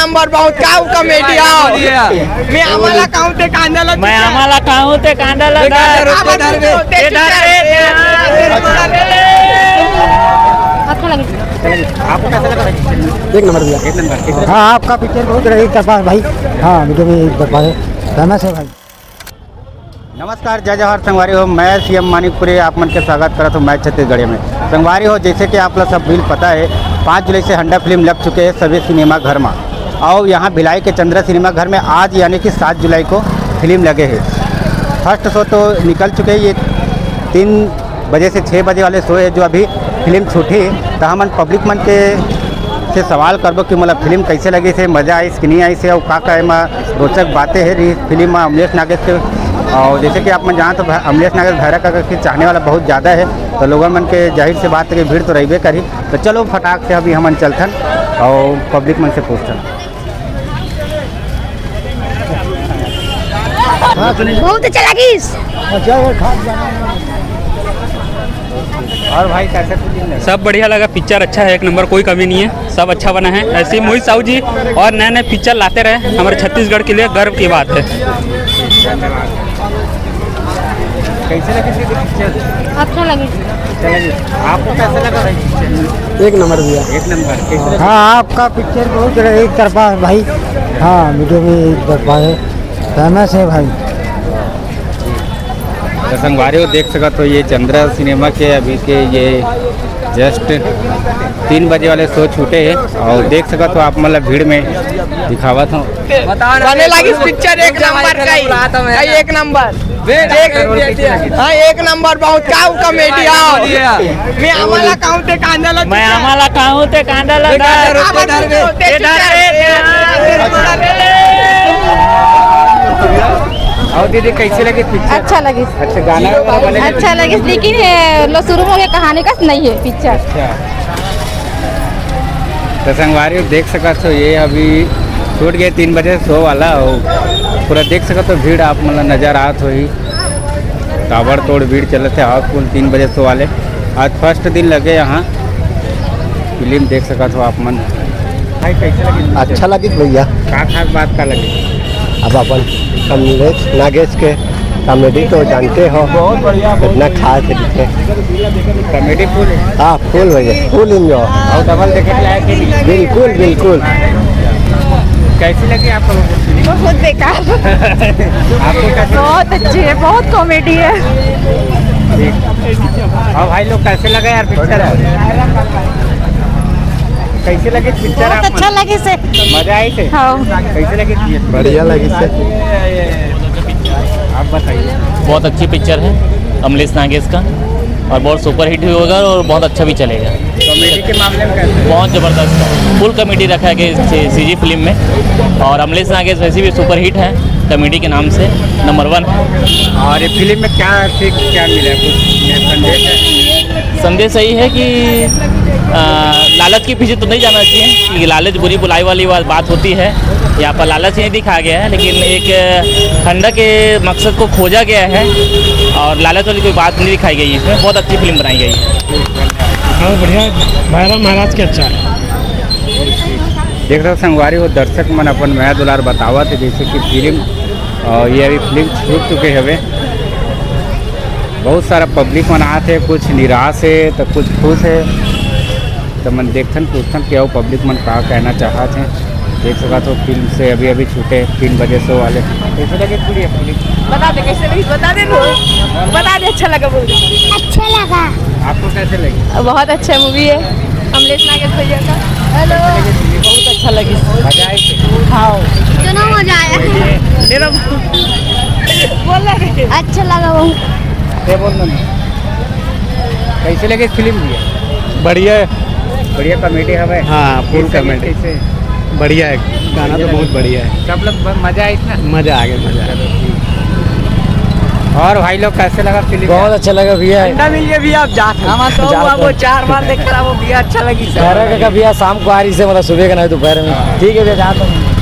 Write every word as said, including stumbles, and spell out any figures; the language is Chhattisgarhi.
नंबर बहुत का कॉमेडी आओ। मैं आम्हाला खाऊ ते कांदा लगा। मैं आम्हाला खाऊ ते कांदा लगा। इधर रे, इधर रे। अच्छा लगे। एक नंबर भैया। एक नंबर। हाँ, आपका पिक्चर बहुत रही तरफा भाई। हाँ, मुझे भी एक तरफा है, फेमस है भाई। नमस्कार, जय जोहार संगवारी हो, मैं सीएम मानिकपुरी, आप मन के स्वागत करत हूँ मैं छत्तीसगढ़िया में। संगवारी हो, जैसे कि आप लोग सब बिल पता है, पाँच जुलाई से हंडा फिल्म लग चुके हैं सभी सिनेमा घर में। और यहाँ भिलाई के चंद्रा सिनेमा घर में आज यानी कि सात जुलाई को फिल्म लगे है। फर्स्ट शो तो निकल चुके हैं, ये तीन बजे से छः बजे वाले शो है जो अभी फिल्म छूटी। तो हमन पब्लिक मन के से सवाल करबो कि मतलब फिल्म कैसे लगी से, मजा आइस कि नहीं आइस से, और का का एमा रोचक बातें है रही फिल्म में अमलेश नागेश के। और जैसे कि आप मन जानत हो, अमलेश नागेश भैरा काका के चाहने वाला बहुत ज़्यादा है, तो लोगन मन के जाहिर से बात है कि भीड़ तो रहिबे करही। तो चलो फटाक से अभी हमन चलथन और पब्लिक मन से पूछथन। बहुत अच्छा लगिस। और भाई, कैसे फीलिंग है? सब बढ़िया लगा, पिक्चर अच्छा है, एक नंबर, कोई कमी नहीं है, सब अच्छा बना है। ऐसे ही मोहित साहू जी और नए नए पिक्चर लाते रहे, हमारे छत्तीसगढ़ के लिए गर्व की बात है। कैसे लगे थे पिक्चर? अच्छा लगे। अच्छा लगे। आपको कैसा लगा भाई पिक्चर? एक नंबर भैया। एक नंबर। कैसे लगा? हाँ, आपका पिक्चर बहुत एक तरफा है भाई। हाँ, मुझे भी एक तरफा है, फेमस है भाई। तो संगवारी हो, देख सकत हो, ये चंद्रा सिनेमा के अभी के ये जस्ट तीन बजे वाले शो छूटे हैं और देख सकत हो आप, मतलब भीड़ में दिखावत हो। बने लगिस पिक्चर एक नंबर का ही। भाई, एक नंबर। देख, हाँ, एक नंबर, बहुत का कॉमेडी आओ। मैं आम्हाला खाऊ ते कांदा लगा। मैं आम्हाला खाऊ ते कांदा लगा। इधर रे, इधर रे। और दीदी, कैसे लगे पिक्चर? अच्छा लगिस। अच्छा, गाना वगैरह बने? अच्छा लगिस, लेकिन ये लो शुरू में कहानी का नहीं है पिक्चर। अच्छा। तो संगवारी देख सकत हो, ये अभी छूट गए तीन बजे शो वाला, और पूरा देख सकत हो भीड़ आप मतलब नजर आत होही, ताबड़तोड़ भीड़ चलत है हाउसफुल तीन बजे शो वाले। आज फर्स्ट दिन लगे यहाँ, फिल्म देख सकत हो आप मन। भाई, कैसे लगी? अच्छा लगिस भैया। का खास बात का लगी? अब अपन कमलेश नागेश के कॉमेडी तो जानते हो, बहुत बढ़िया, बहुत कितना बढ़िया। खास है। कॉमेडी फुल है। हाँ, फुल भैया, फुल एंजॉय। और डबल देखे के लायक है नहीं? बिल्कुल, बिल्कुल। कैसी लगी आपको? बहुत बेकार। आपको कैसी? बहुत अच्छी है, बहुत कॉमेडी है। ठीक। और भाई लोग, कैसे लगा यार पिक्चर? कैसे लगे पिक्चर बहुत आप? अच्छा लगे से। मजा आई से? हाँ। कैसे लगे? बढ़िया लगी से। आप बताइए। बहुत अच्छी पिक्चर है अमलेश नागेश का, और बहुत सुपरहिट भी होगा और बहुत अच्छा भी चलेगा। कॉमेडी के मामले में कैसे? बहुत ज़बरदस्त है, फुल कॉमेडी रखा गया इस सीजी फिल्म में। और अमलेश नागेश वैसे भी सुपरहिट है, कॉमेडी के नाम से नंबर वन है। और ये फिल्म में क्या सीख, क्या मिला, कुछ संदेश है? संदेश यही है कि आ, लालच के पीछे तो नहीं जाना चाहिए, कि लालच बुरी बुलाई वाली बात, बात होती है। यहाँ पर लालच नहीं दिखाया गया है, लेकिन एक ठंडा के मकसद को खोजा गया है और लालच वाली कोई बात नहीं दिखाई गई है इसमें। बहुत अच्छी फिल्म बनाई गई है। बहुत बढ़िया, भैरव महाराज के अच्छा है। देख रहे हो संगवारी, वो दर्शक मन अपन मया दुलार बतावत है, जैसे कि फिल्म, और ये अभी फिल्म छूट चुके हवे। बहुत सारा पब्लिक मन आत हे, कुछ निराश हे तो कुछ खुश हे। तो मन देखथन, पूछथन कि अउ पब्लिक मन का कहना चाहत हे। देख सकत हो, फिल्म से अभी अभी छूटे तीन बजे शो वाले। कैसे लगे पूरी फिल्म? बता दे कैसे लगी, बता दे ना। बता दे, अच्छा लगा बोल दे। अच्छा लगा। आपको कैसे लगी? बहुत अच्छा मूवी है अमलेश नागेश भैया का। हेलो। बहुत अच्छा लगी। मजा आई? हाँ। इतना मजा आया। मेरा बोल रहा है। अच्छा लगा बहुत। ये बोल ना। कैसे लगे फिल्म भैया? बढ़िया है। बढ़िया कॉमेडी हवे। हाँ, फुल कैसे, कॉमेडी। कैसे? बढ़िया है, गाना तो बहुत बढ़िया है। सब लोग ब-, मजा आइस ना? मजा आ गया, मजा आ गया। और भाई लोग, कैसे लगा फिल्म? बहुत अच्छा लगा भैया। ठंडा मिल गया भैया, आप जा सकते हैं। हम तो जा वो, वो चार बार देख कर वो भैया अच्छा लगी सर। घर का भैया शाम को आ रही से, मतलब सुबह का नहीं, दोपहर में। ठीक है भैया, जा सकते हैं।